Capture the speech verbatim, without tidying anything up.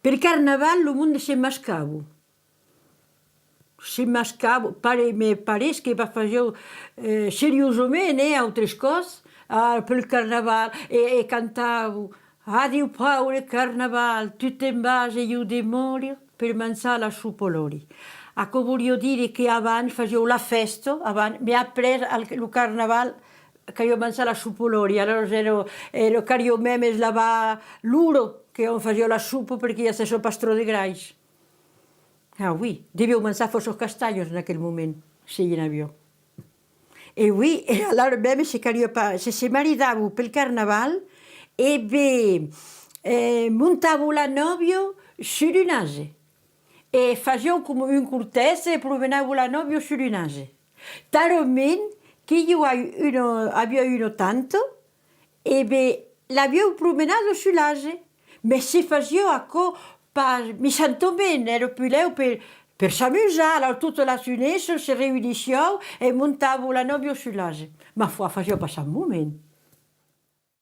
Pel carnaval, lo monde se mascava. Se mascava, pare-, me pareis que va fasiá, eh, seriosament, eh, autres còps, ah, pel carnaval, e, e cantava: «Adiu, paure carnaval, tu te'n vas e ieu demòri per manjar la sopa a l'òli.» Aquò voliá dire que abans fasiá la fèsta, abans, mai après, al, lo carnaval, caliá manjar la sopa a l'òli. Alòrs èra, èra, caliá mèmes lavar l'ora que òm fasiá la sopa per que i agèsse pas tròp de grais. Ah oui, devián manjar fòrça castanhas en aquel moment, se i n'aviá. E oui, e alara mèmes se caliá pas, se se maridavan pel carnaval, e ben, eh, montavan la nòvia sus un ase. E fasián coma un cortègi e promenavan la nòvia sus un ase. Talament que i a una, aviá una tanta, e ben, l'avián promenada sus l'ase. Mès se fasiá aquò pas missantament, èra puslèu per, per s'amusar. Alara totas las junessas se reünissián e montavan la nòvia sus l'ase. Ma foi, fasiá pas un moment.